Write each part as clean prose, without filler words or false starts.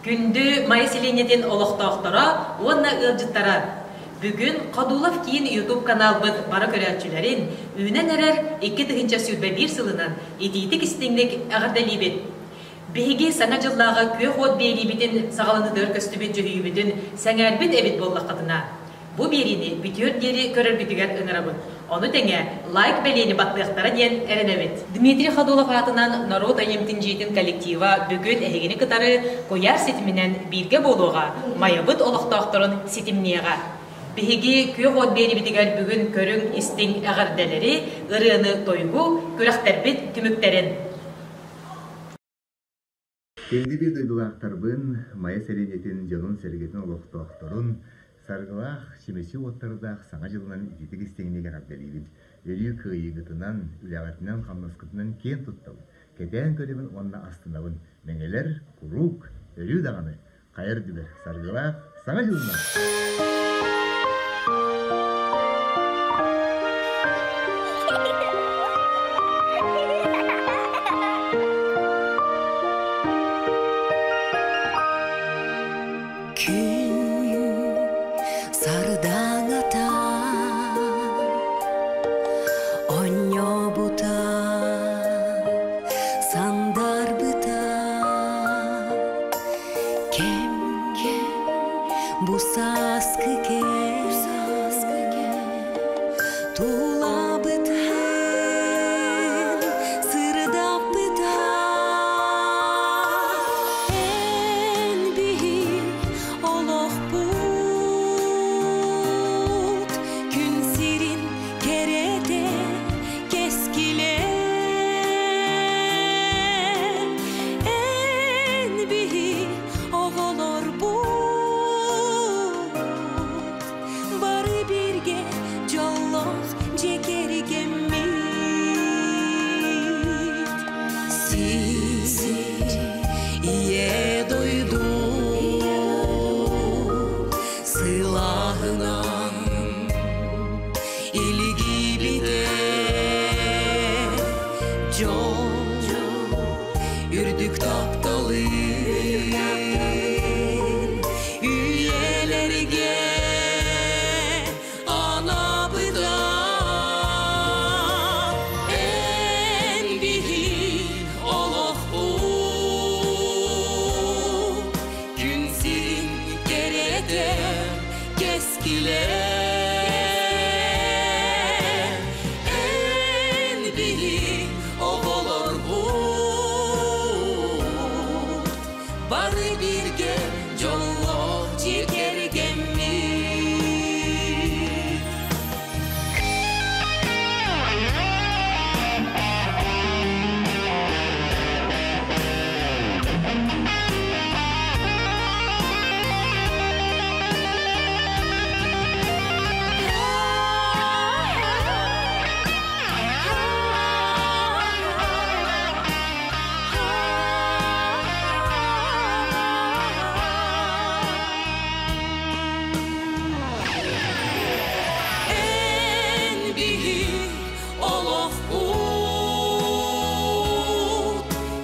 Күндү Майа сэлиэнньэтин олохтоохторо уонна ыалдьыттара! Бүгүн Ходулов киин YouTube каналбыт бары көрөөччүлэрин үүнэн эрэр 2021 сылынан итиитик-истиҥник эҕэрдэлиибит! Биһиги Саҥа дьыллааҕы күөх уот биэриибитин саҕаланыытыгар көстүбүт дьүһүйүүбүтүн сэҥээрбит эбит буоллаххытына, бу биэриини бүтүөр диэри көрөргүтүгэр ыҥырабыт. Ону тэҥэ лайк бэлиэни баттыахтара диэн эрэнэбит. Дмитрий Ходулов аатынан норуот айымньытын дьиэтин коллектива бүгүн эһигини кытары куйаар ситиминэн бииргэ буолуоҕа, Майабыт олохтоохторун ситимниэҕэ. Биһиги күөх уот биэриибитигэр бүгүн көрүҥ истиҥ эҕэрдэлэри, ырыаны-тойугу, күрэхтэрбит түмүктэрин. Кэнди биир дойдулаахтарбын, Майа сэлиэнньэтин дьонун-сэргэтин олохтоохторун саргылаах, симэси уоттардаах Саҥа дьылынан ититик истиҥник эҕэрдэлиибин. Өрүү кыайыыгытынан, үлэҕитинэн-хамнаскытынан киэн туттабын, кэтээн көрөбүн уонна астынабын. Мэҥэлэр куруук, өрүү даҕаны хайа үрдүгэр саргылаах Саҥа дьылынан! Күн сардаҥата Онньобута сандарбыта Кэм бу сааскы кэм Тулабытын сырдаппыта Эн биһи олохпут Күн сирин кэрэтэ кэскилэ Эн биһи оҕолорбут бары бииргэ дьоллоох дьиэ кэргэммит Сир ийэ дойду сылааһынан илигибитэ дьол үрдүк тапталы үйэлэргэ анабыта эн биһи олохпут күн сирин кэрэтэ кэскилэ эн биһи оҕолорбут бары бииргэ дьоллоох дьиэ кэргэммит. Эн биһи олохпут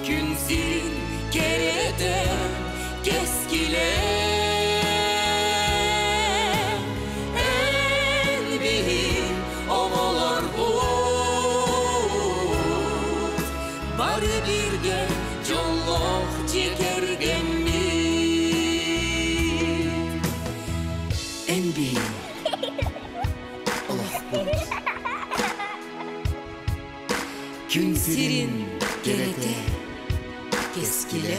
күн сирин кэрэтэ кэскилэ Эн биһи оҕолорбут бары бииргэ дьоллоох дьиэ кэргэммит Эн биһи олохпут Күн сирин кэрэтэ кэскилэ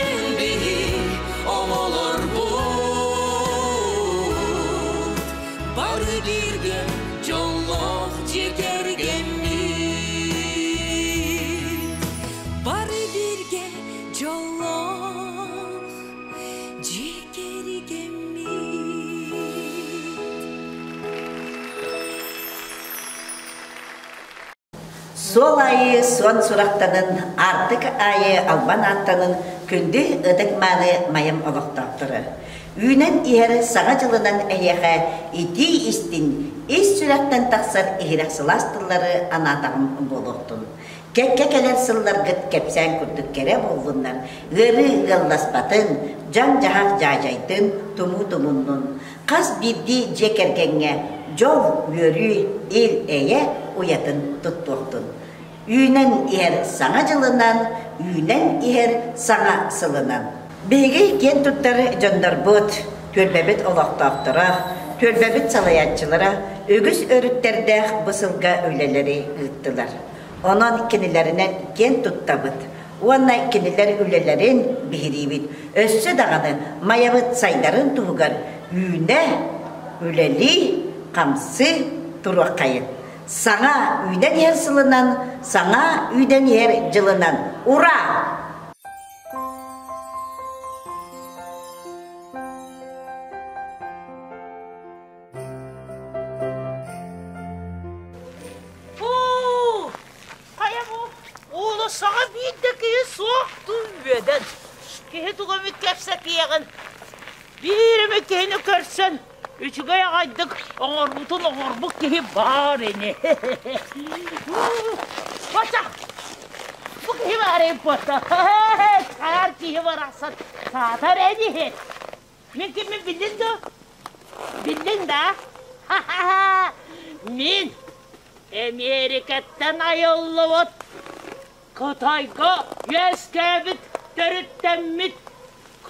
Эн биһи оҕолорбут бары бииргэ дьоллоох дьиэ кэргэммит бары бииргэ дьоллоох дьиэ кэргэммит. Суол аайы суон сурахтанын, аартык аайы албан ааттанын күндү ытык-мааны майам олохтоохторо. Үүнэн иһэр Саҥа дьылынан эһиэхэ итии-истиҥ, ис сүрэхтэн тахсар иһирэх сылаас тыллары анаатаҕым буолуохтун. Кэккэ кэлэр сылларгыт кэпсээн курдук кэрэ буоллуннар, ыарыы ыалласпатын, дьаҥ-дьаһах дьаадьайдын, тумуу тумуннун. Хас биирдии дьиэ кэргэҥҥэ дьол, үөрүү, ил-эйэ уйатын туттуохтун. Үүнэн иһэр Саҥа дьылынан, үүнэн иһэр Саҥа сылынан. Биһиги киэн туттар дьоннорбут, түөлбэбит олохтоохторо, түөлбэбит салайааччылара үгүс өрүттэрдээх бу сылга үлэлэри ыыттылар. Онон кинилэринэн киэн туттабыт уонна кинилэр үлэлэрин биһириибит. Өссө даҕаны Майабыт сайдарын туһугар үүнэ, үлэлии, хамсыы туруоххайын. Саҥа үүнэн иһэр сылынан, саҥа үүнэн иһэр дьылынан! Ура! Фу! Хайа бу уулуссаҕа биир да киһи суох дуу үөдэн. Киһи тугу эмит кэпсэтиэҕин. Биир эмэ киһини көрсөн үчүгэй аҕайдык оҥорбутун оҥорбут киһи баар ини. Бача! Бу киһи баар эбит буолта. Саар киһи барахсан саатар эн иһит. Мин киммин биллин дуо? Биллиҥ да? Мин Эмиэрикэттэн айыллыбыт Кытайга үөскээбит, төрүттэммит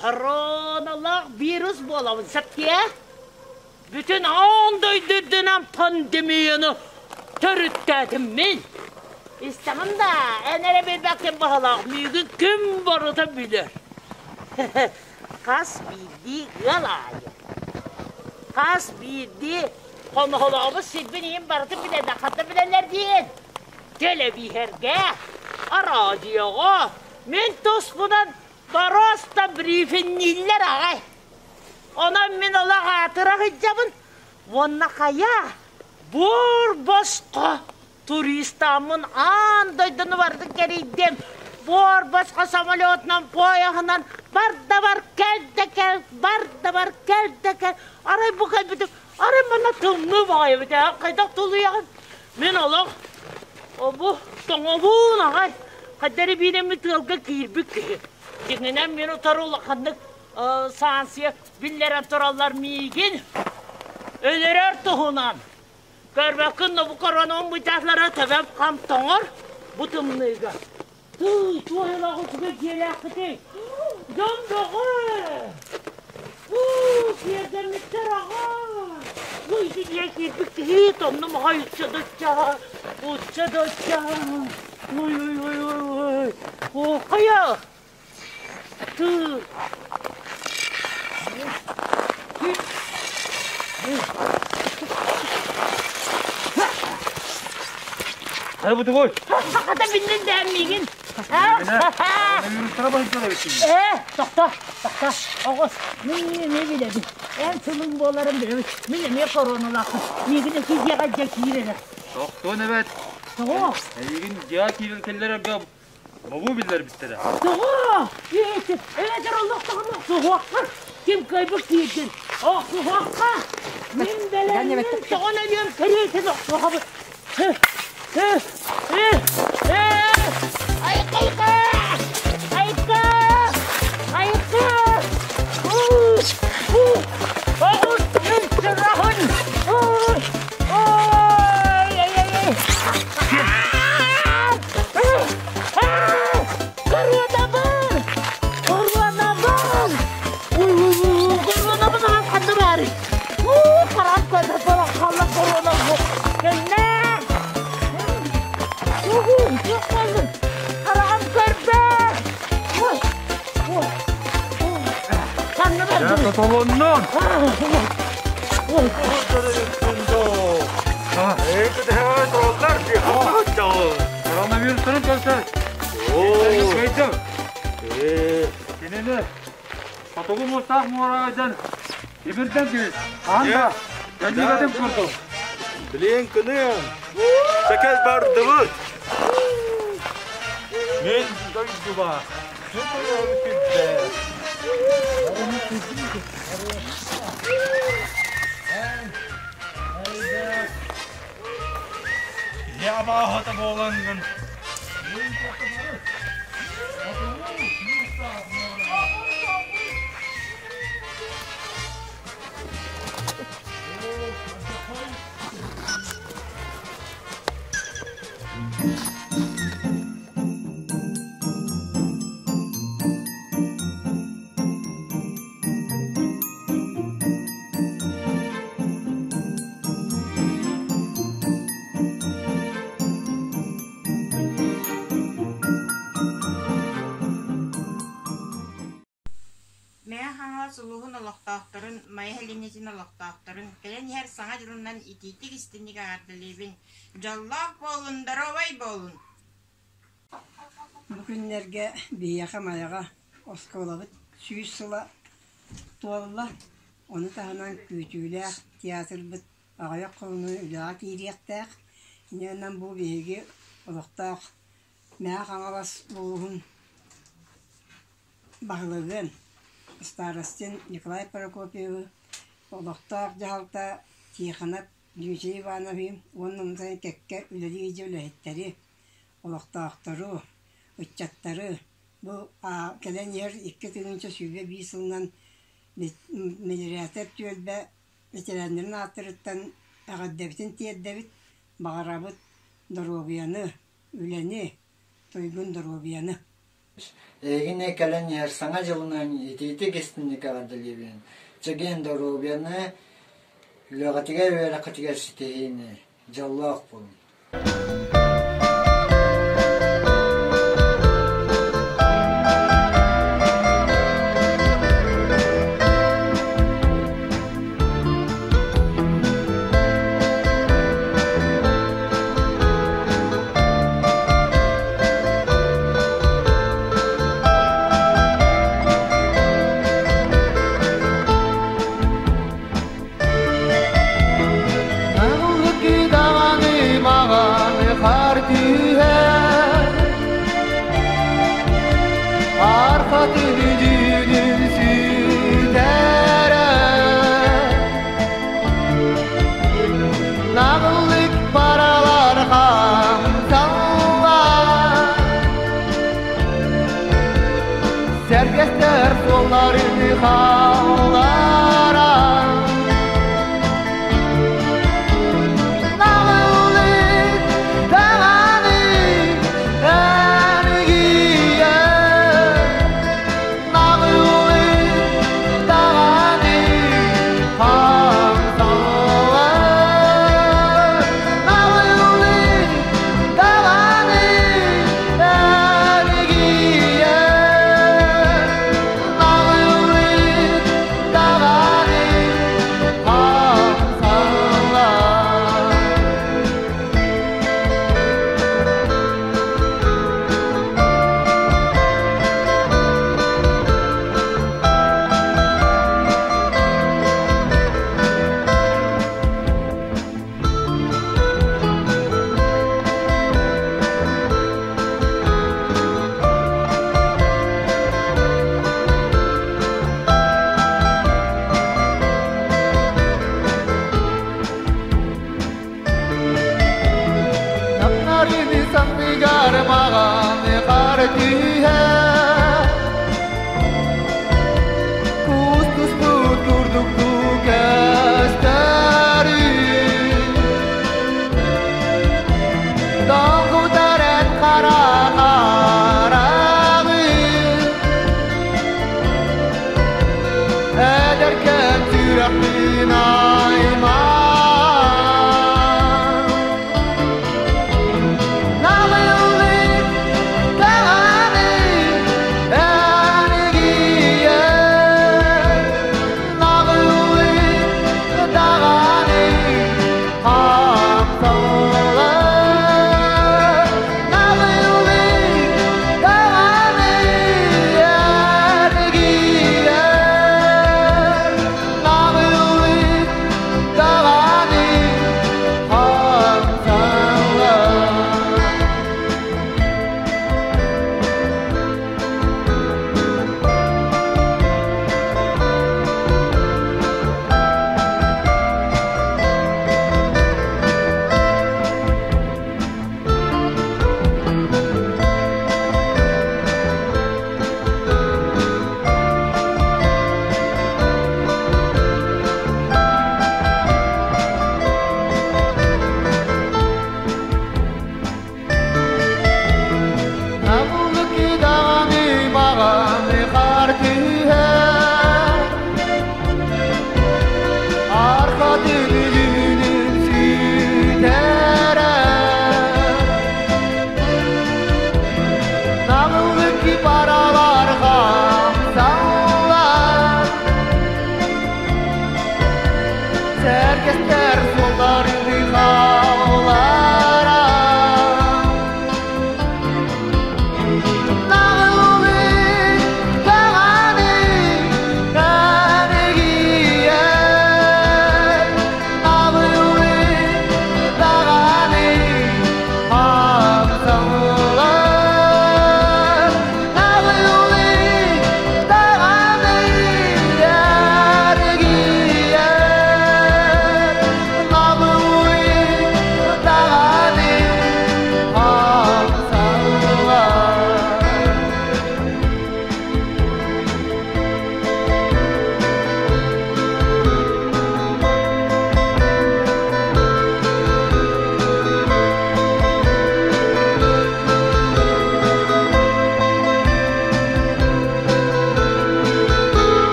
короналаах вирус буолабын, сөптүө? Бүтүн аан дойду үрдүнэн пандемияны төрүттээтим мин. Истэҕин да, эн эрэ билбэккин баһылаах, миигин ким барыта билэр. Хас биирдии ыал аайы, хас биирдии хоноһолообут сирбин иһин барытын билэллэр, ханна билэллэр диэн. Тэлэбииһэргэ, араадьыйаҕа мин туспунан боруоста брифиннииллэр аҕай. Онон мин олох аатыра сылдьабын уонна хайа, буор босхо туристааммын аан дойдуну барытын кэрийдим. Буор босхо самолетунан, поеһынан бар да бар, кэл да кэл, бар да бар, кэл да кэл. Арай бу кэлбитим, арай манна тымныы баҕайы эбит ээ, хайдах тулуйаҕын? Мин олох бу тоҥобуун аҕай хайда эрэ биир эмит ыалга киирбит киһи. Дьиҥинэн мин утары улаханнык саансыйа биллэрэн тураллар миигин өлөрөр туһунан. Көрбөккүн бу коронавирус быдьаахлара төбөм хам тоҥор бу тымныыга. Тыый, туох үчүгэй дьиэлээххитий? Дьон бөҕө! Уу, киэргэммиттэр аҕа! Бу ити дьиэ киирбит киһи тоннум аҕай учча да учча, учча да учча. Ой, ой, ой, ой, ой. О, хайа? Тыы. Хайа бу тугуй? Хата биллин да миигин. Коронавирустара баһыйтар эбиккин. Ээ, тохто, тохто. Оҕус, мин эмиэ билэбин. Эн сылын буоларын билэбин. Мин эмиэ короналаахпын. Миигин эки дьиэҕэ дьэ киир эрэ. Тохтуон эбэт. Тоҕо? Эйигин дьиэҕэ киирэн кэллэрэргэ Бобуу биллэрбиттэрэ. Тоҕо? Ээтэр олохтоҕун охсуһуохха. Ким кыайбыт киирдин. Охсуһуохха. Мин бэлэммин тоҕон өлүөм кэриэтин охсуһабыт. Айка-айка! Айка! Айка! Оҕус мүлчүрахын! Ой! Ай-ай-ай! Коронабын! Коронабын! Коронабын ахан ханна баарый? Харам көрбөт буолан хаалла корона кэллэ! Туох буоллун? Хараҕым көрбөт! Ханна бардын? Тотолоннун! Коронавирустарын көрсөр. Кыйдым. Кинини Хотугу муустаах муораҕа дьон тимирдэн киһи. Хаһан да кэллибэтин курдук. Билиэн кыныан. Сэкэл бардыбыт. Мен дойдуба. Ябаһата буолангын. Мэҥэ Хаҥалас улууһун олохтоохторун, Майа сэлиэнньэтин олохтоохторун кэлэн иһэр Саҥа дьылынан итиитик-истиҥник эҕэрдэлиибин! Дьоллоох буолун, доруобай буолун! Бу күннэргэ биһиэхэ Майаҕа оскуолабыт сүүс сыла туолла. Ону таһынан күүтүүлээх театрбыт аҕыйах хонугунан үлэҕэ киириэхтээх. Инньэ бу биһиги олохтоох Мэҥэ Хаҥалас улууһун баһылыгын Старостин Николай Прокопьевы, олохтоох дьаһалта Тихонов Дмитрий Ивановиһы уонна онтон кэккэ үлэлии илдьэ үлэһиттэри, олохтоохтору, ыччаттары бу кэлэн иһэр 2021 сылынан мэлирээтэр түөлбэ ветераннарын ааттарыттан эҕэрдэбитин тиэрдэбит, баҕарабыт доруобуйаны, үлэни, туйгун доруобуйаны. Эһигини кэлэн иһэр Саҥа дьылынан итиитик истиҥник эҕэрдэлиибин! Чэгиэн доруобуйаны, үлэҕитигэр, үөрэххитигэр ситиһиини, дьоллоох буолуҥ! Nağıllık paralar hamsallar Sergestler sollarını hallara Nağıllık dağanı ergiye Nağıllık dağanı hamsallar Nağıllık dağanı ergiye Nağıllık dağanı hamsallar Namnarini sannigar mağan qar tühe Kustus kurduk tu kösteri Dağ qara qarağı Ederken türeqin ayman Nağıllık dağanı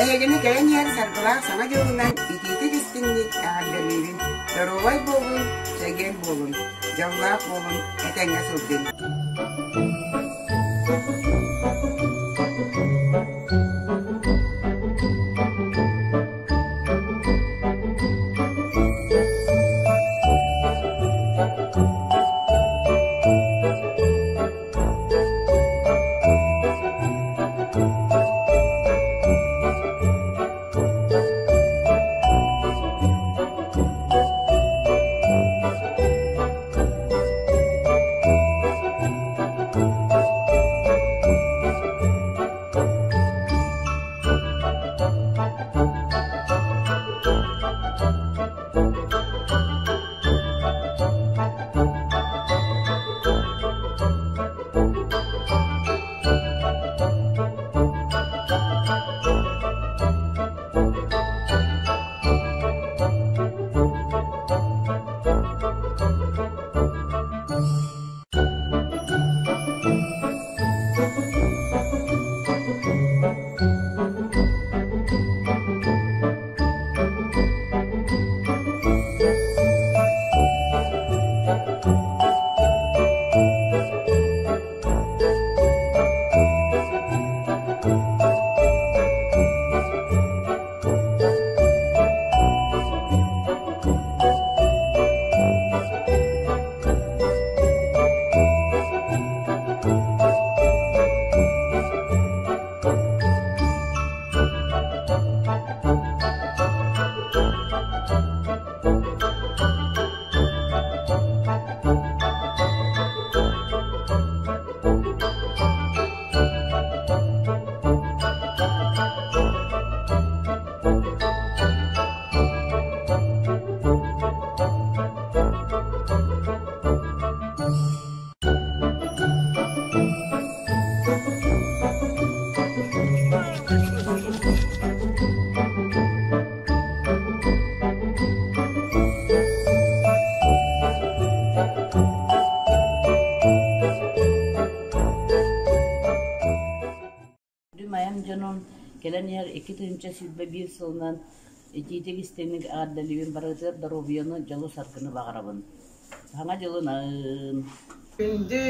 Эһигини кэлэн иһэр саргылаах Саҥа дьылынан итиитик истиҥник эҕэрдэлиибин! Доруобай буолун, чэгиэн буолун, дьоллоох буолун, этэҥҥэ сылдьыҥ! Майам дьонун кэлэн иһэр 2021 сылынан итиитик истиҥник эҕэрдэлиибин барыгытыгар доруобуйаны, дьолу-саргыны баҕарабын. Саҥа дьылынан! Күндү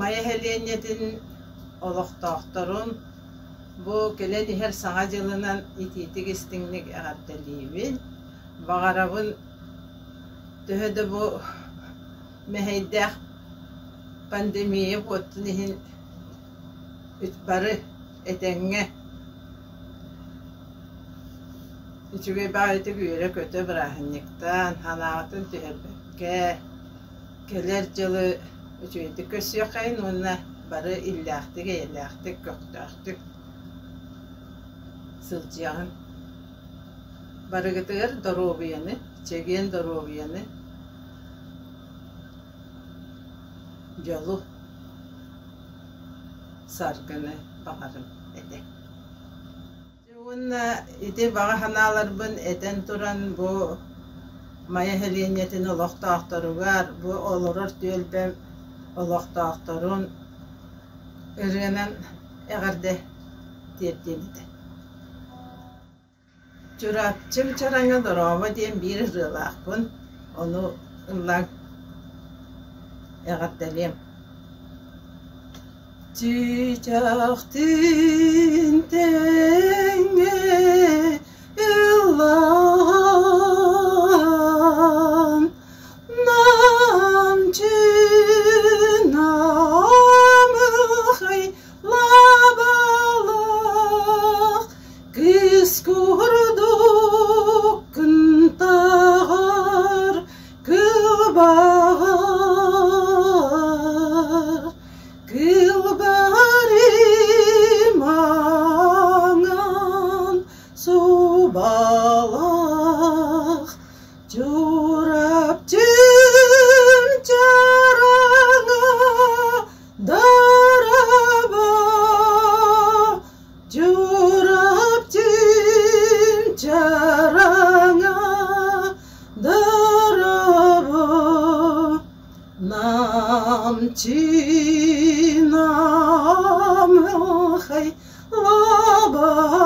Майа сэлиэнньэтин олохтоохторун бу кэлэн иһэр Саҥа дьылынан итиитик истиҥник эҕэрдэлиибин. Баҕарабын төһө да бу мэһэйдээх пандемия буоттун иһин бары этэҥҥэ үчүгэй баҕайытык үөрэ-көтө бырааһынньыктаан, санааҕытын түһэрбэккэ кэлэр дьылы үчүгэйдик көрсүөххэйин уонна бары иллээхтик, эйэлээхтик, көхтөөхтүк сылдьыаҕыҥ. Барыгытыгар доруобуйаны, чэгиэн доруобуйаны, дьолу, саргыны баҕарым этэ. Уонна ити баҕа санааларбын этэн туран бу Майа сэлиэнньэтин олохтоохторугар, бу олорор түөлбэм олохтоохторун ырыанан эҕэрдэ тиэрдиэм этэ. Чурапчым чараҥа дорообо диэн биир ырыалаахпын, ону ыллаан эҕэрдэлиэм. Чыычаахтыын тэҥҥэ ыллаан, намчы намыхай лабалах кыс курдук кынтаҕар кылбаҕар Кылбары маҥан субалах Чурапчым чараҥа дараба Чурапчым чараҥа дараба Намчы намылхай лабалах.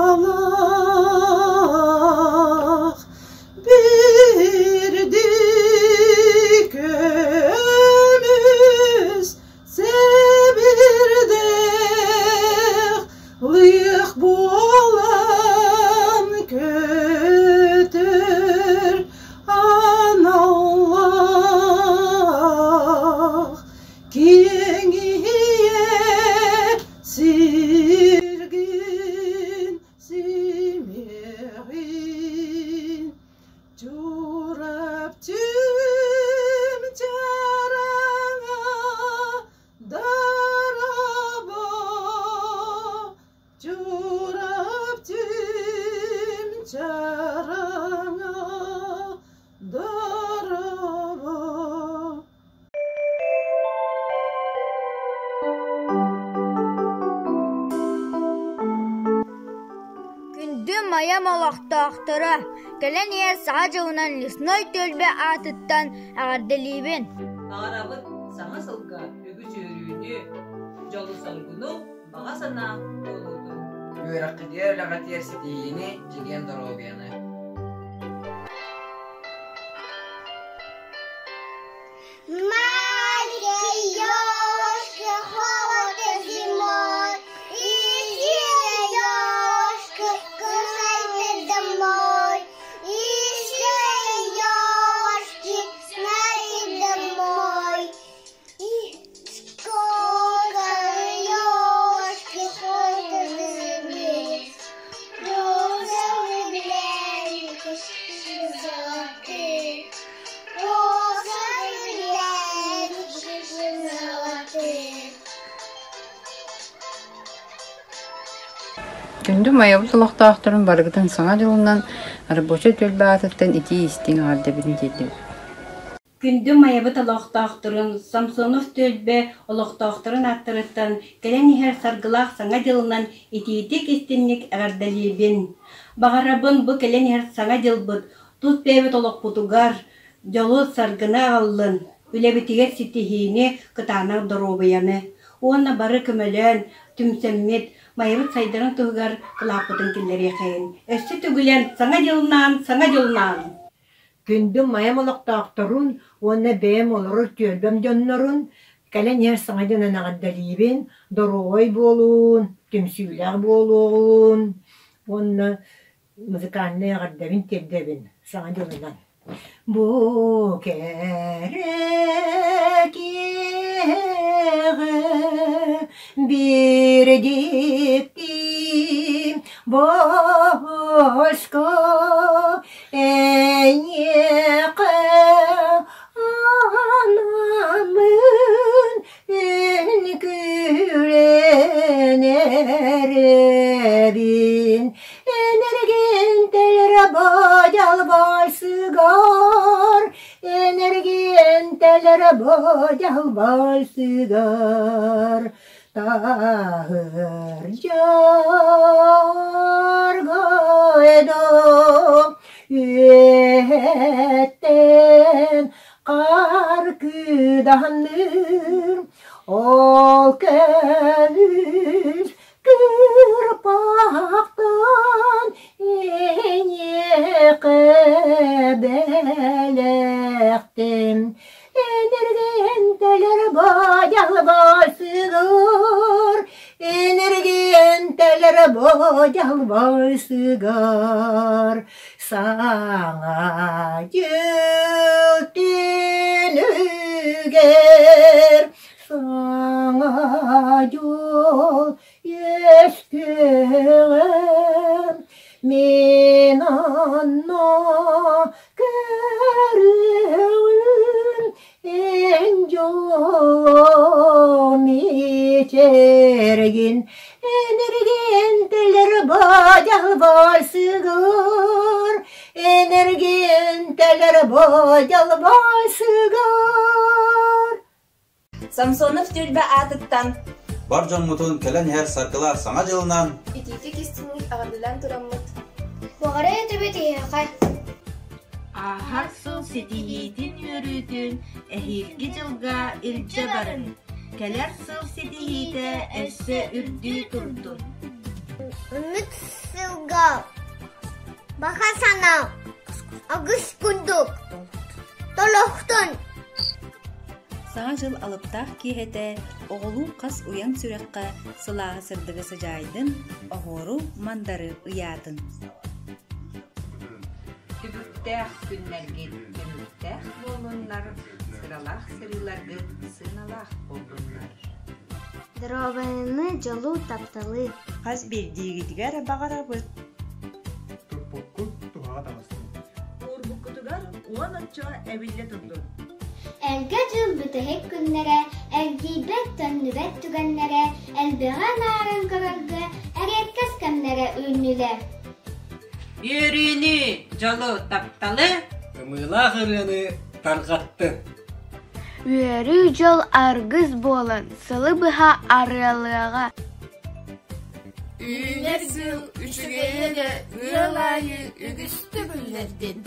Майам олохтоохторо, кэлэн иһэр Саха дьылынан Лесной түөлбэ аатыттан эҕэрдэлиибин! Баҕарабыт саҥа сылга үгүс үөрүүнү, дьолу-соргуну, баҕа санаа туолуутун! Үөрэххитигэр, үлэҕитигэр ситиһиини, чэгиэн доруобуйаны! Маленькие ёшки, холодно зимой, Иди, ёшка, кушайте домой. Иди, ёшки, знаете домой. И сколько ёшки ходят здесь, Розовые блинки золотые, розовые блинки золотые. Күндү Майабыт олохтоохторун барыгытын Саҥа дьылынан рабочай түөлбэ аатыттан итии-истиҥ эҕэрдэбитин тиэрдэбит. Күндү Майабыт олохтоохторун, Самсонов түөлбэ олохтоохторун ааттарыттан кэлэн иһэр саргылаах Саҥа дьылынан итиитик-истиҥник эҕэрдэлиибин! Баҕарабын бу кэлэн иһэр Саҥа дьылбыт тус бэйэбит олохпутугар дьолу-саргыны аҕаллын, үлэбитигэр ситиһиини, кытаанах доруобуйаны уонна бары көмөлөөн, түмсэммит, Майабыт сайдарын туһугар кылааппытын киллэриэхэйин. Өссө төгүлэн Саҥа дьылнаан, Саҥа дьылнаан! Күндү Майам олохтоохторун уонна бэйэм олорор түөлбэм дьоннорун кэлэн иһэр Саҥа дьылынан эҕэрдэлиибин, доруобай буолуун, түмсүүлээх буолуоҕун уонна музыкальнай эҕэрдэбин тиэрдэбин Саҥа дьылынан. Бу кэрэ киэһэҕэ биир дьикти боско Эйиэхэ анаммын үҥкүүлэн эрэбин Энергентэлэр бодьал байсыгар Энергентэлэр бодьал байсыгар Таһырдьа аргайдым үөһэттэн хаар кыыдаһынныыр Ол көмүс кырпахтан эйиэхэ бэлэхтим Энергентэлэр бодьал байсыгар, Энергентэлэр бодьал байсыгар, Саҥа дьыл түнүгэр, Саҥа дьол үөскүөҕэ, Мин онно көрүөҕүм эн дьолум ичэргин Энергентэлэр бодьал байсыгыр Энергентэлэр бодьал байсыгыр Самсонов түөлбэ аатыттан Бар дьоммутун кэлэн иһэр саргылаах Саҥа дьылынан Итиитик истиҥник эҕэрдэлээн тураммыт Баҕара этибит эһиэхэ Ааһар сыл ситиһиитин үөрүүтүн эһиилги дьылга илдьэ барын, кэлэр сыл ситиһиитэ өссө үрдүү турдун. Үмүт сылга баха санаа агыс курдук толохтун Саҥа дьыл алыптаах киэһэтэ оҕолуу хас уйан сүрэххэ сылааһы сырдыгы сыдьаайдын, оһуору мандары ыйаатын. Түбүктээх күннэргит түмүктээх буоллуннар, сыралаах сырыыларгыт сыаналаах буоллуннар. Доруобуйаны, дьолу, тапталы. Хас биирдиигитигэр баҕарабыт. Туппуккут туһаҕа таҕыстын. Уурбуккутугар уон оччо эбиллэ турдун. Эргэ дьыл бүтэһик күннэрэ, эргийбэт төннүбэт түгэннэрэ, элбэҕи анааран көрөргө эриэккэс кэмнэрэ үүннүлэр. Үөрүүнү, дьолу, тапталы Ымыылаах ырыаны тарҕаттын. Үөрүү дьол аргыс буолан сылы быһа арыалыаҕа. Үүнэр сыл үчүгэйэ эрэ ыал аайы үгүстүк үллэрдин.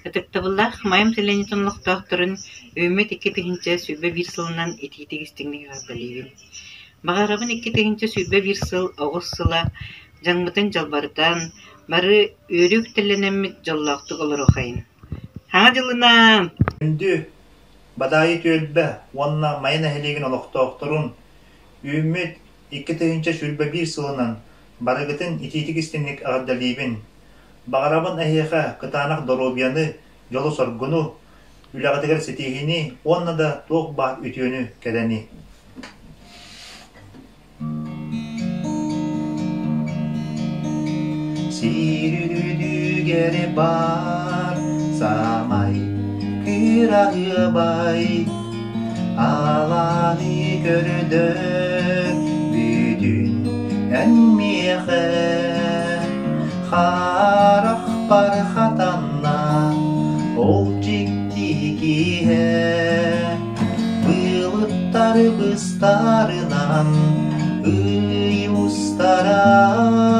Ытыктабыллаах Майам сэлиэнньэтин олохтоохторун үүммүт 2021 сылынан итиитик-истиҥник эҕэрдэлиибин. Баҕарабын 2021 сыл оҕус сыла дьаҥмытын дьалбарытан, бары үөрүү үктэллэнэммит дьоллоохтук олоруохайын. Саҥа дьылынан! Күндү Бадаайы түөлбэ уонна Майа нэһилиэгин олохтоохторун үүммүт 2021 сылынан барыгытын итиитик-истиҥник эҕэрдэлиибин! Баҕарабын эһиэхэ кытаанах доруобуйаны, дьолу-соргуну, үлэҕитигэр ситиһиини уонна да туох баар үтүөнү кэрэни! Сир үрдүгэр баар саамай кыраһыабай алааны көрдөр бүтүн эн миэхэ харахпар хатанна ол дьикти киһи Былыттар быстарынан ый устарам,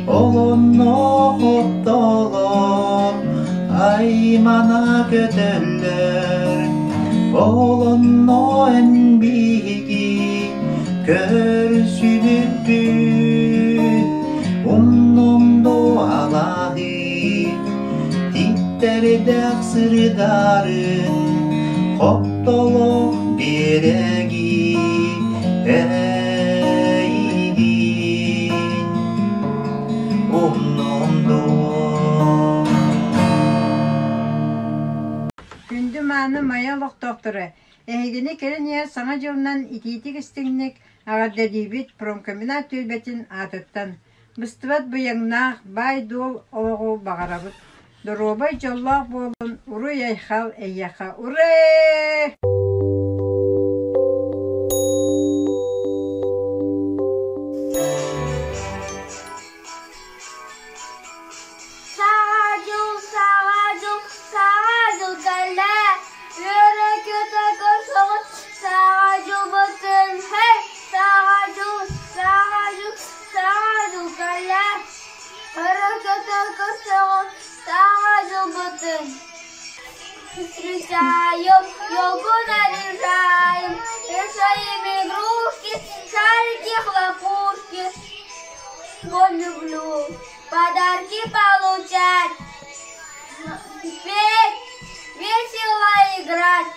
Олонно хоттолор аймана көтөллөр, Олонно эн биһиги көрсүбүппүт, Умнум дуалаһыы Титтэрдээх сырдарын хоптолох биэрэги эйигин умнум дуо Күндү мааны Майа олохтоохторо, эһигини кэлин иһэр Саҥа дьылынан итиитик-истиҥник эҕэрдэлиибит промкомбинат түөлбэтин аатыттан. Быстыбат быйаҥнаах, баай-дуол олоҕу баҕарабыт. Доруобай, дьоллоох буолун, уруй-айхал эйиэхэ, урээ! Саҥа дьыл, саҥа дьыл, саҥа дьыл кэллэ, үөрэ-көтө көрсөҕүт, саҥа дьылбытын, һэй, саҥа дьыл, саҥа дьыл, саҥа дьыл кэллэ, үөрэ-көтө көрсөҕүт, саҥа дьылбытын. Встречаем, елку наряжаем, вешаем игрушки, шарики, хлопушки. Вот люблю подарки получать, петь, весело играть.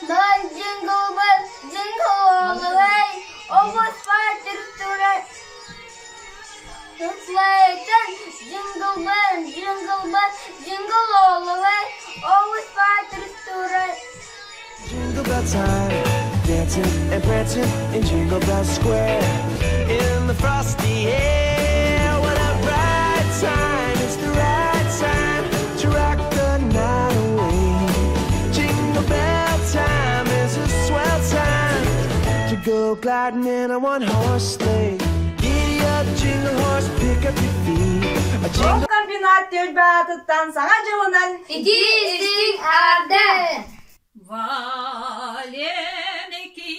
Bell, jingle bell, jingle all the way. Oh, what fun to ride sleigh. Jingle bell, jingle bell, jingle all the way. Oh, what fun to ride. Jingle bell time, dancing and prancing in Jingle Bell Square. In the frosty air, what a bright time! It's the right time to rock the night away. Jingle bell time is a swell time to go gliding in a one-horse sleigh. Giddy up, jingle horse, pick up your feet. A jingle Комбинат түөлбэ аатыттан Саҥа дьылынан Итии-истиҥ эҕэрдэ! Валенки,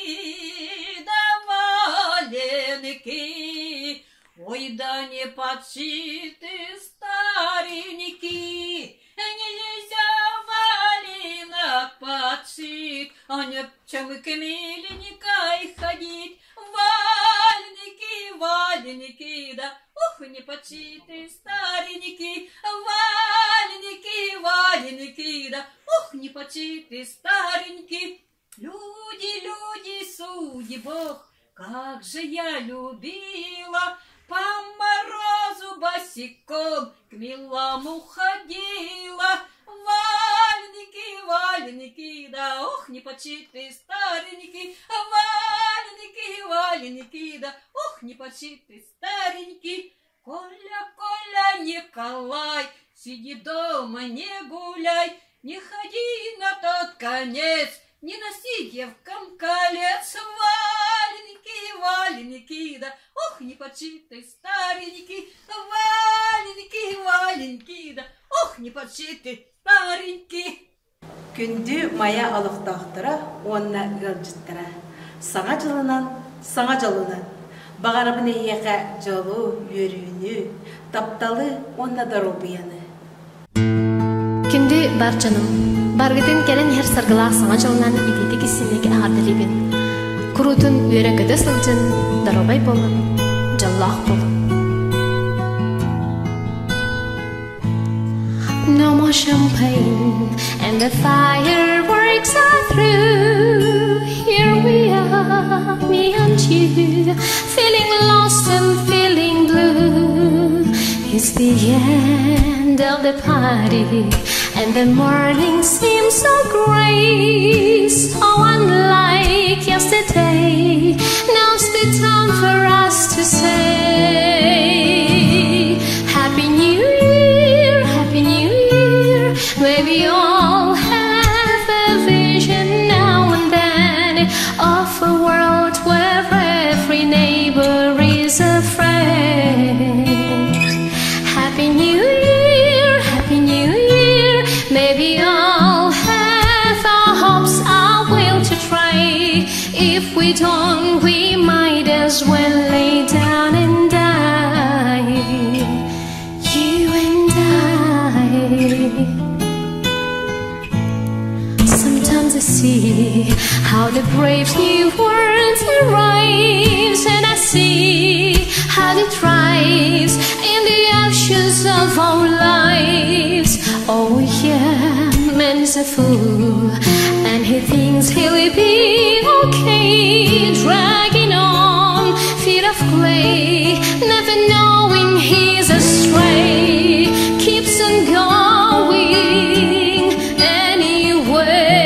да валенки, ой, да не подшиты старенькие, нельзя валенок подшить, а не чем к миленькой ходить. Валенки, валенки, да ух, не подшиты старенькие, валенки, валенки, да ух, не подшиты старенькие. Люди, люди, судьи бог, как же я любила по морозу босиком к милому ходила. Валенки, валенки, да ох, не подшиты старенькие, валенки, валенки, да ох, не подшиты старенькие. Коля, Коля, Николай, сиди дома, не гуляй, не ходи на тот конец, не носи девкам колец. Валенки, валенки, да ох, не подшиты старенькие, валенки, валенки, да ох, не подшиты старенькие. Күндү Майа олохтоохторо уонна ыалдьыттара! Саҥа дьылынан, саҥа дьолунан! Баҕарабын эһиэхэ дьолу, үөрүүнү, тапталы уонна доруобуйаны! Күндү бар дьонум! Баргытын кэлэн иһэр саргылаах саҥа дьылынан итиитик истиҥник эҕэрдэлиибин! Куруутун үөрэ-көтө сылдьын, доруобай буолун, дьоллоох буолун! No more champagne and the fireworks are through. Here we are, me and you, feeling lost and feeling blue. It's the end of the party, and the morning seems so gray, so unlike yesterday. Now's the time for us to say, Happy New Year, Happy New Year. May we all have a vision now and then of a world where every neighbor is a friend. Happy New Year, Happy New Year. May we all have our hopes, our will to try. If we don't, we might as well lay down and die. You and I. Sometimes I see how the brave new world arrives, and I see how it thrives in the ashes of our lives. Oh yeah, man's a fool, and he thinks he'll be okay, dragging on feet of clay, never knowing he's astray, keeps on going anyway.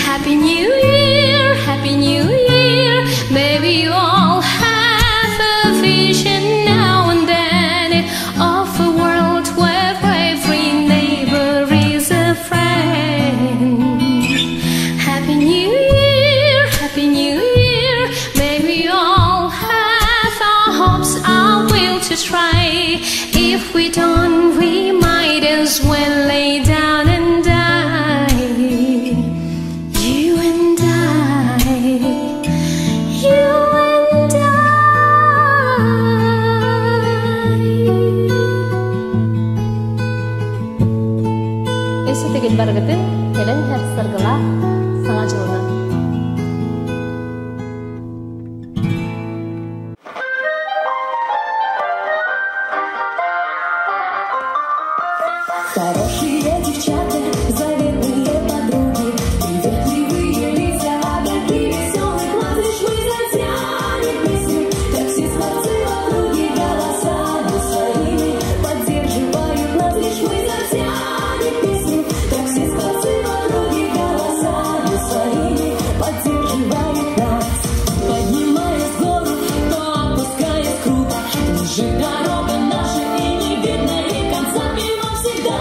Happy New Year, Happy New Year. May we all have a vision now and then of a world where every neighbor is a friend. Happy New Year, Happy New Year. May we all have our hopes, our will to try. If we don't, we might as well lay down and die. You and I, you and I. Өссө төгүл барыгытын кэлэн иһэр саргылаах Саҥа дьылынан! Хорошие девчата, заветные подруги, приветливые лица, огоньки веселых глаз, лишь мы затянем песню, как все скворцы в округе голосами своими поддерживают нас, лишь мы затянем песню, как все скворцы в округе голосами своими поддерживают нас. Поднимаясь в гору, то опускаясь круто, лежит дорога наша и не видно ей конца, и вам всегда.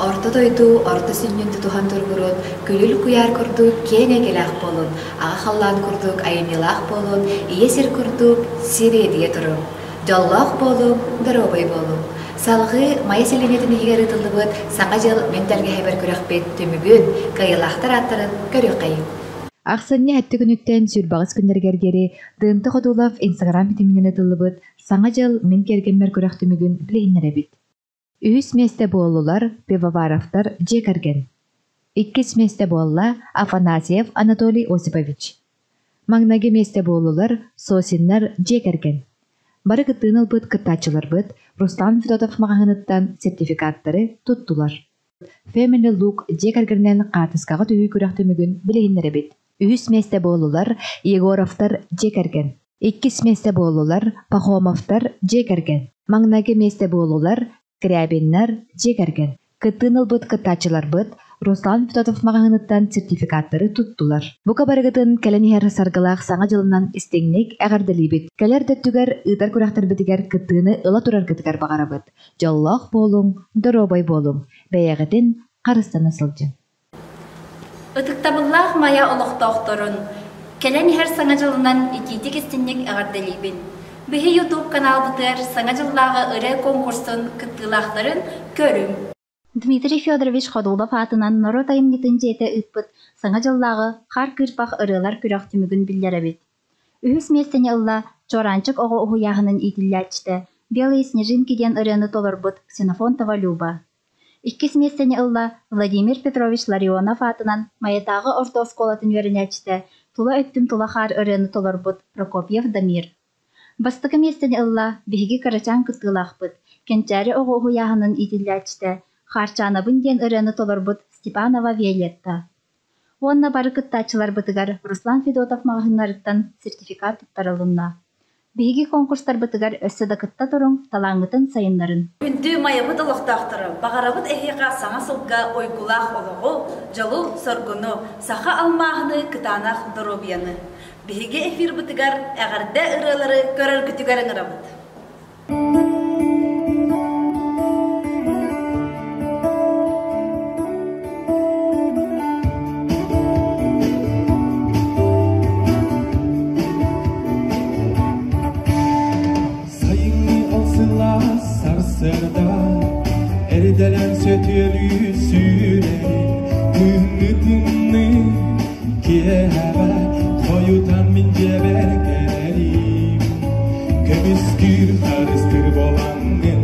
Орто дойду орто сүнньүн тутуһан тургурут, күлүл куйаар курдук киэҥ эйгэлээх буолун, аҕа халлаан курдук айымньылаах буолун, ийэ сир курдук сириэдийэ туруҥ. Дьоллоох буолуҥ, доруобай буолуҥ. Салҕыы Майа сэлиэнньэтин иһигэр ыытыллыбыт Саҥа дьыл мин тэлгэһэбэр күрэхпит түмүгүн, кыайыылаахтар ааттарын көрүөххэйиҥ. Ахсынньы сэттэ күнүттэн сүүрбэҕис күннэригэр диэри Дыымта Ходулов Инстаграм ситиминэн ыытыллыбыт Саҥа дьыл мин кэргэммэр күрэх түмүгүн билиһиннэрэбит. Үһүс миэстэ буоллулар Пивоваровтар дьиэ кэргэн. Иккис миэстэ буолла Афанасьев Анатолий Осипович. Маҥнайгы миэстэ буоллулар Сосиннар дьиэ кэргэн. Бары кыттыыны ылбыт кыттааччыларбыт Руслан Федотов маҕаһыыныттан сертификаттары туттулар. Family Look дьиэ кэргэнинэн хаартыскаҕа түһүү күрэх түмүгүн билиһиннэрэбит. Үһүс миэстэ буоллулар Егоровтар дьиэ кэргэн. Иккис миэстэ буоллулар Пахомовтар дьиэ кэргэн. Маҥнайгы миэстэ буоллулар Скрябиннар дьиэ кэргэн. Кыттыыны ылбыт кыттааччыларбыт Руслан Федотов маҕаһыыныттан сертификаттары туттулар. Бука барыгытын кэлэн иһэр саргылаах Саҥа дьылынан истиҥник эҕэрдэлиибит. Кэлэр да өттүгэр ыытар күрэхтэрбитигэр кыттыыны ыла тураргытыгар баҕарабыт. Дьоллоох буолуҥ, доруобай буолуҥ, бэйэҕитин харыстана сылдьыҥ. Ытыктабыллаах Майа олохтоохторун, кэлэн иһэр Саҥа дьылынан итиитик-истинник эҕэрдэлиибин! Биһи YouTube каналбытыгар Саҥа дьыллааҕы ырыа конкурсун кыттыылаахтарын көрүҥ! Дмитрий Федорович Ходулов аатынан норуот айымньытын дьиэтэ ыыппыт Саҥа дьыллааҕы Хаар кыырпах ырыалар күрэх түмүгүн биллэрэбит. Үһүс миэстэни ылла Чуораанчык оҕо уһуйааһынын иитиллээччитэ «Белые снежинки» диэн ырыаны толорбут Ксенофонтова Люба. Иккис миэстэни ылла Владимир Петрович Ларионов аатынан Майатааҕы орто оскуолатын үөрэнээччитэ «Тула өттүм тула хаар» ырыаны толорбут Прокопьев Дамир. Бастакы миэстэни ылла биһиги кырачаан кыттыылаахпыт, Кэнчээри оҕо уһуйааһынын иитиллээччитэ «Хаарчаанабын» диэн ырыаны толорбут Степанова Виолетта. Уонна бары кыттааччыларбытыгар Руслан Федотов маҕаһыыннарыттан сертификат туттарылынна. Биһиги конкурстарбытыгар өссө да кытта туруҥ, талааҥҥытын сайыннарын. Күндү Майабыт олохтоохторо, баҕарабыт эһиэхэ саҥа сылга уйгулаах олоҕу, дьолу-соргуну, саха алмааһыныы кытаанах доруобуйаны! Биһиги эфирбытыгар эҕэрдэ ырыалары көрөргүтүгэр ыҥырабыт. Сайыҥҥы ол сылаас сарсыарда эрдэлээн сөтүөлүү сүүрэрим күһүҥҥү тымныы киэһэбэ хойутан мин дьиэбэр кэлэрим көмүскүүр харыстыр буолаҥҥын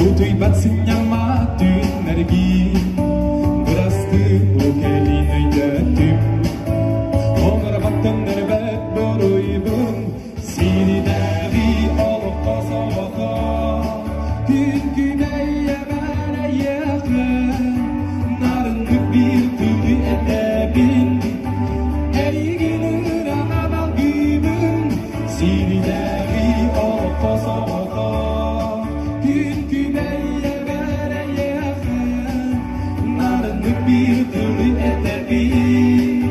утуйбат сынньаммат түүннэргин бырастыы бу кэлин өйдөтүм оҥорбот буруйбун сирдээҕи олоххо соҕото күн күбэйэбэр эйиэхэ нарыннык биир тылы этэбин эйигин ыраҕан алгыыбын сирдээҕи олоххо соҕото күн күбэйэбэр эйиэхэ нарыннык биир тылы этэбин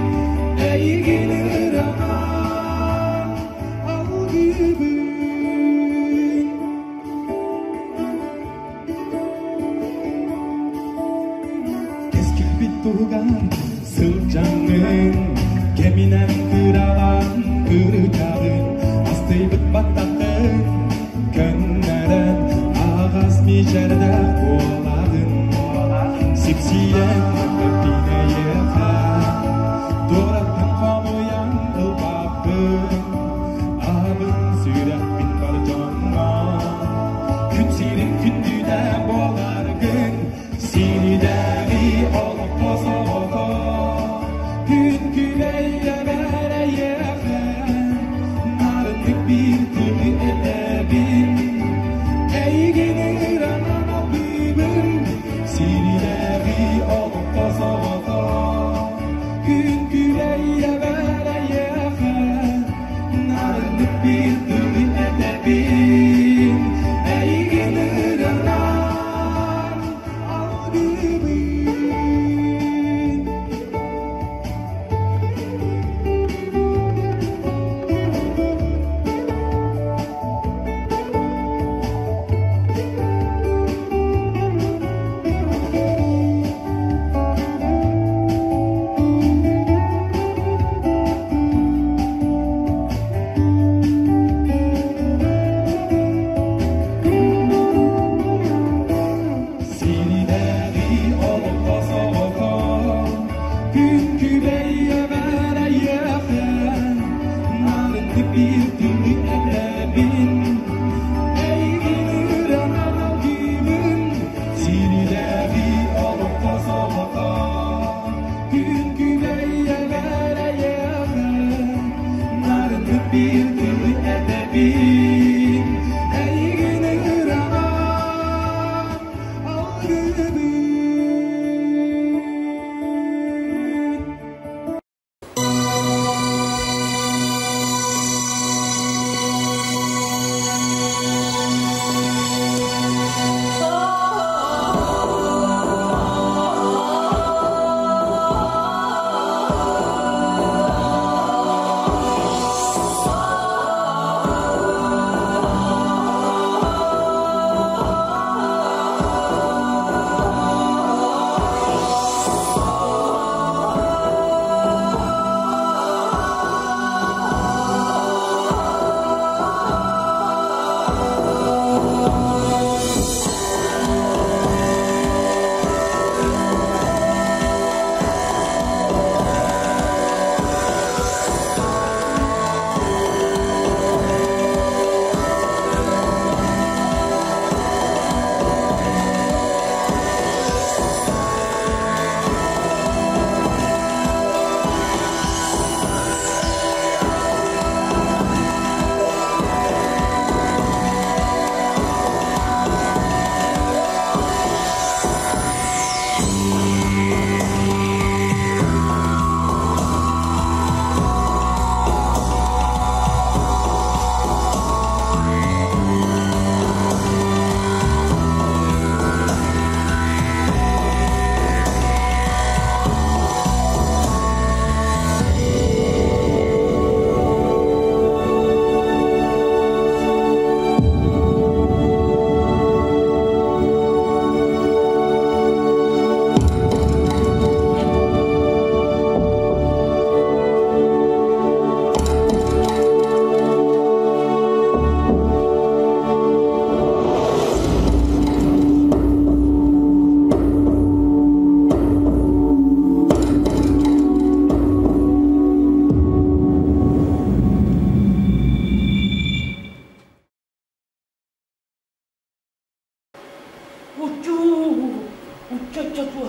эйигин ыраҕан алгыыбын.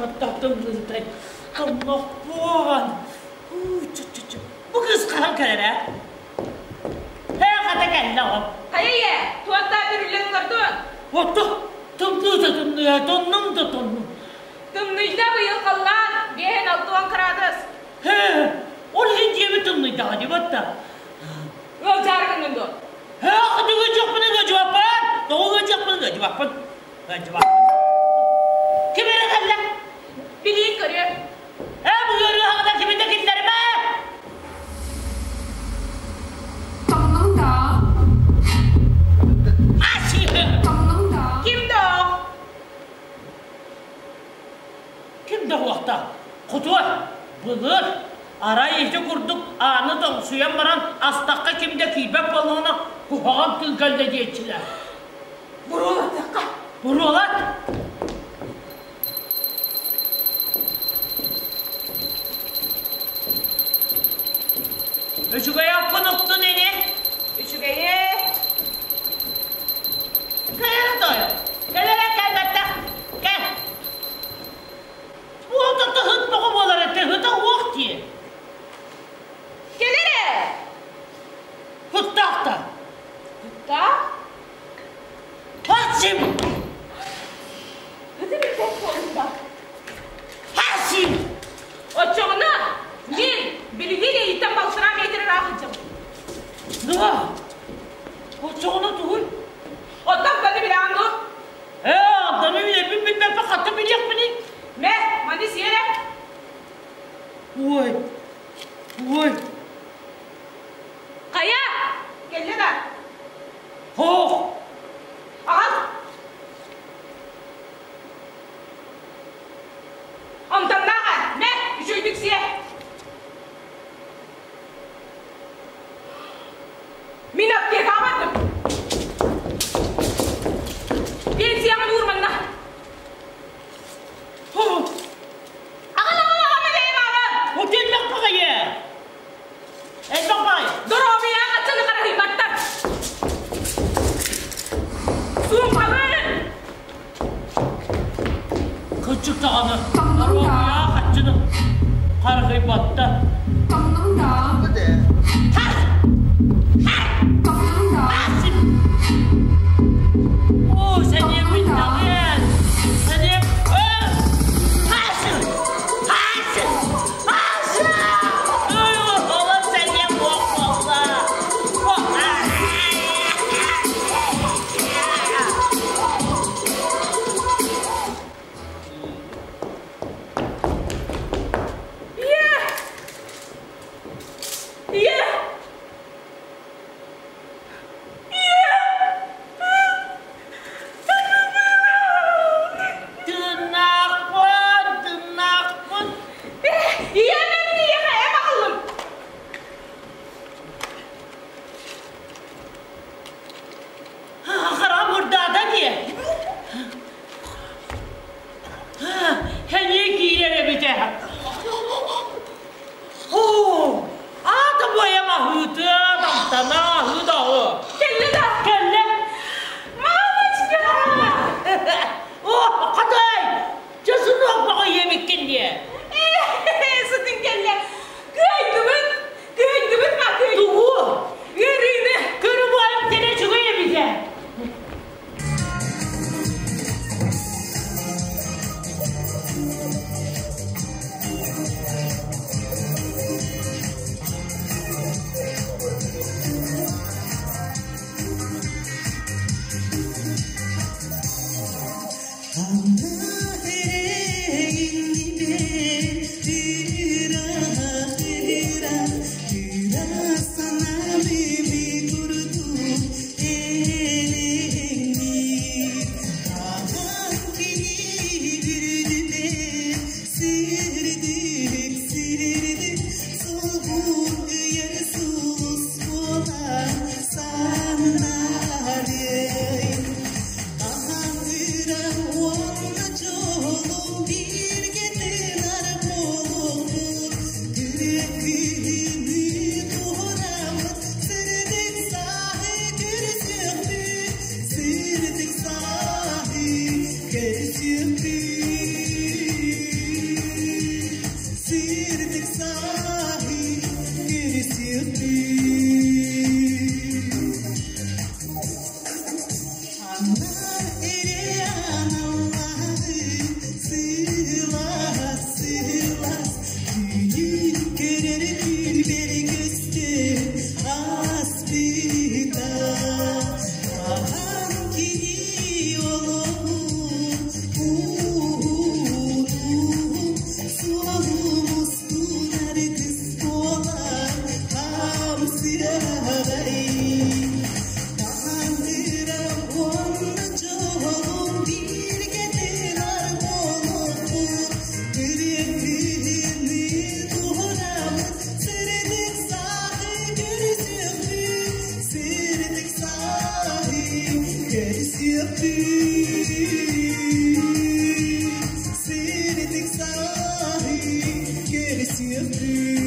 Туохаттаах тымныытай, тоннохпуон. Бу кыыс хаһан кэлэр ээ? Ээ, хата кэллэ оҕом. Хайа ийэ, туохтаа бүрүллэн олордуон? Отто, тымныы да тымныы, тоннум да тоннум. Тымныйда быйыл халлаан, биэһин алтуон кыраадыс. Ээ, ол иһин дьиэбит тымныйдаҕа дии батта. Ыалдьаары гыннын дуо? Ээ, ыалдьыахпын ыалдьыбаппын. Тоҕо ыалдьыахпын ыалдьыбаппын. Ыалдьыбаппын. Ким эрэ кэллэ? Билиин көрүө. Ээ, бу ыарыһаҕына кими да киллэримэ! Ким да Ким да уохта, кутуор, былыр, арай ити курдук ааны тоҥсуйан баран астахха ким да киирбэт буоллаҕына куһаҕан тыл кэллэ диэччилэр. Буруолатыахха. Буруолат! Үчүгэй аппын уктун ини. Үчүгэйи. Кэлэрэ тойо. Кэлэрэ кэлбэттэх. Кэл. Уота тыһыт тоҕо буолар тыһыта уох дии. Кэлэрэ. Хуттаах та. Хуттаах? Хасим! Ыты билбэт буолла. Хасим! Оччоҕуна мин билигин эйиттэн балтараа метр ыраах сылдьабын. Да! Оччоҕуна тугуй? Оттон баны билэҕин дуо? Ээ, алтаны билэбин билбэппин хатта билиэхпиний? Мэ, маны сиэрэ. Ой, ой. Хайа, кэллэ да? Хоох. Аҕал. Онтоннаах ээ, мэ, үчүгэйдик сиэ. Мин аптекаҕа бардым. Пенсияҕын уур манна. Аҕал, аҕал, аҕал, бэйэм аҕал. Утуйбах баҕайы. Элбэх баҕайы. Доруобуйаҕа хаччыны харыһыйбаттар. Суумкабын! Кырдьык даҕаны, доруобуйаҕа хаччыны харыһыйбаттар. Оо, сэниэбин даҕыан! Сэниэм... Хасым! Хасым! Хасым! Олор сэниэм буох буолла! Ийэ! Ийэ! Ийэ! Келесиэхпит, сиритик сааһы келесиэхпит.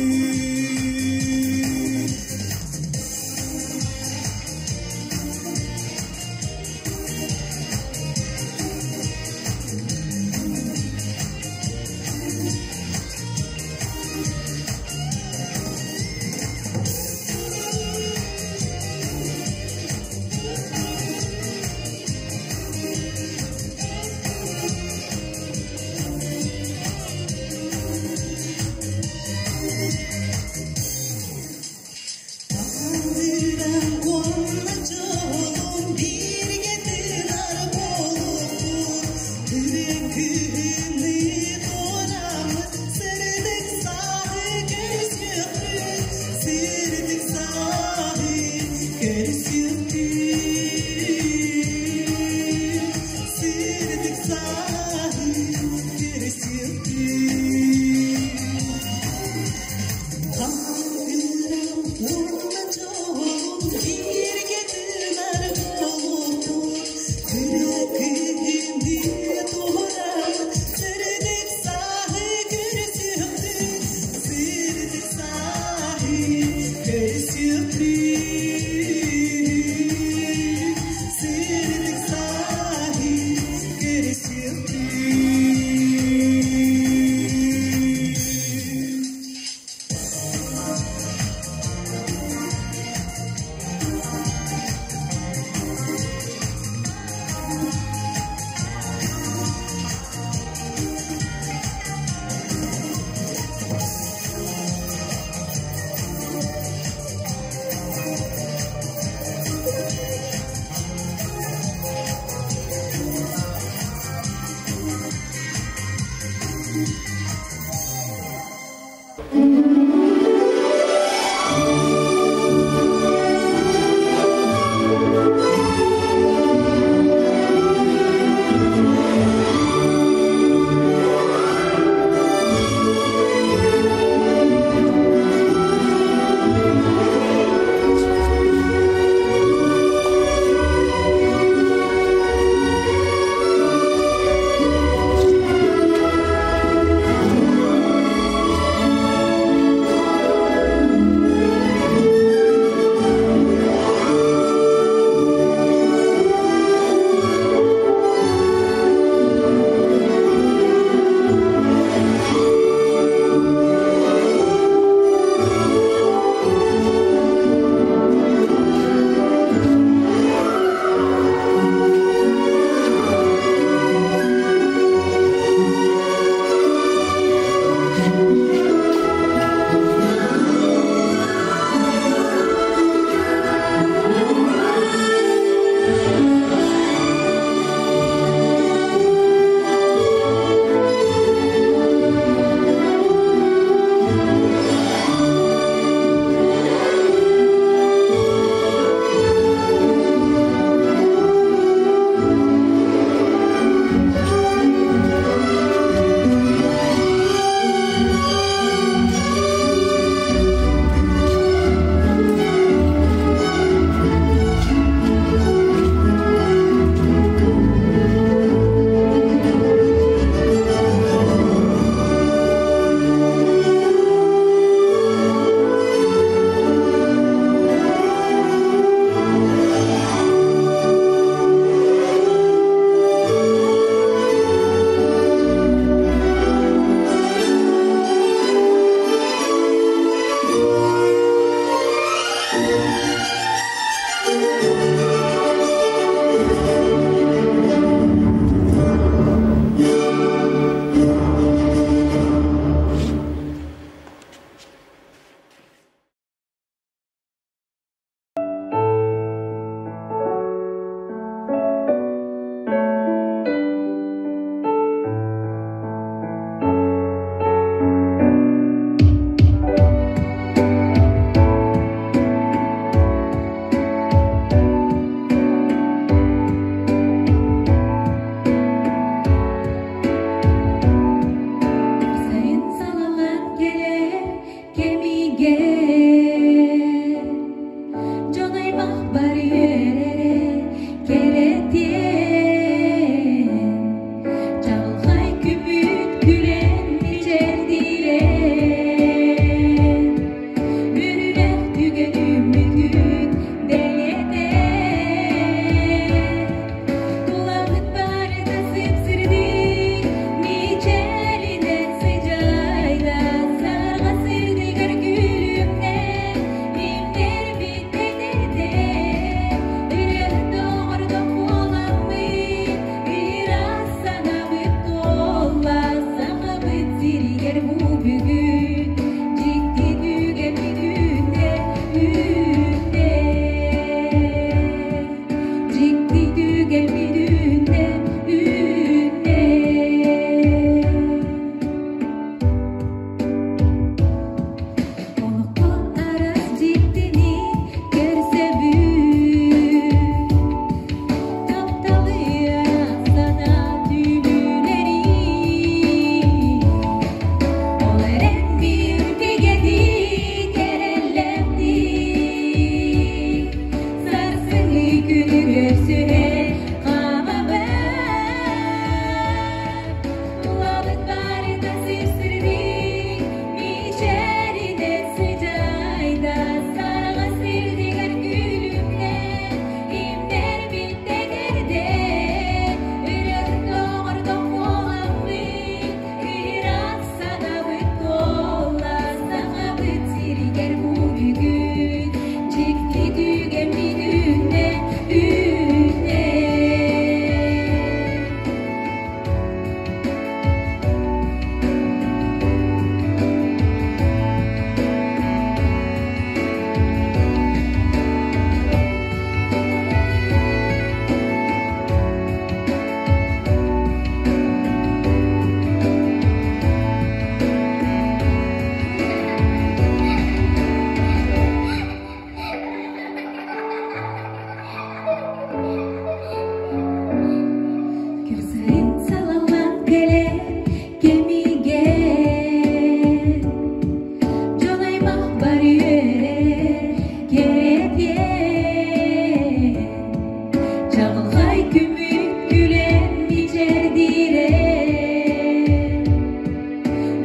Чаҕылхай күммүт күлэн мичээрдиирэ.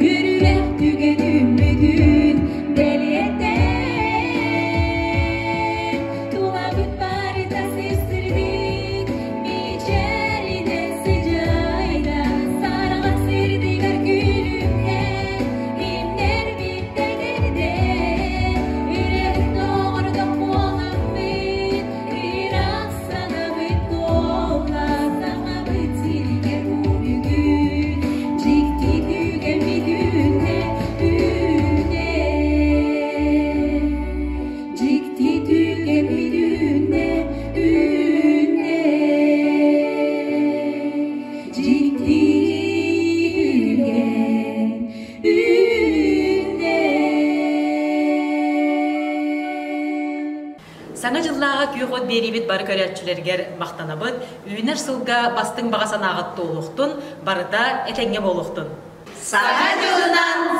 Үөрүүлээх түгэн үүммүтүн бэлиэтээн, Тулабыт барыта сир-сирдик мичээринэн сыдьаайда, Сараҕа сирдигэр күлүмнээн, имнэрбит тэтэрдэ, Үрэх доҕордох буоламмыт, ыраах санабыт туолла, Сахабыт сиригэр бүгүн дьикти түгэммит үүннэ, үүннэ. Дьикти түгэммит үүннэ, үүннэ. Дьикти түгэн үүннэ. Саҥа дьыллааҕы күөх от биэриибит бары көрөөччүлэригэр махтанабыт. Үүнэр сылга бастыҥ баҕа санааҕыт туолуохтун, барыта этэҥҥэ буолуохтун. Саҥа дьылынан!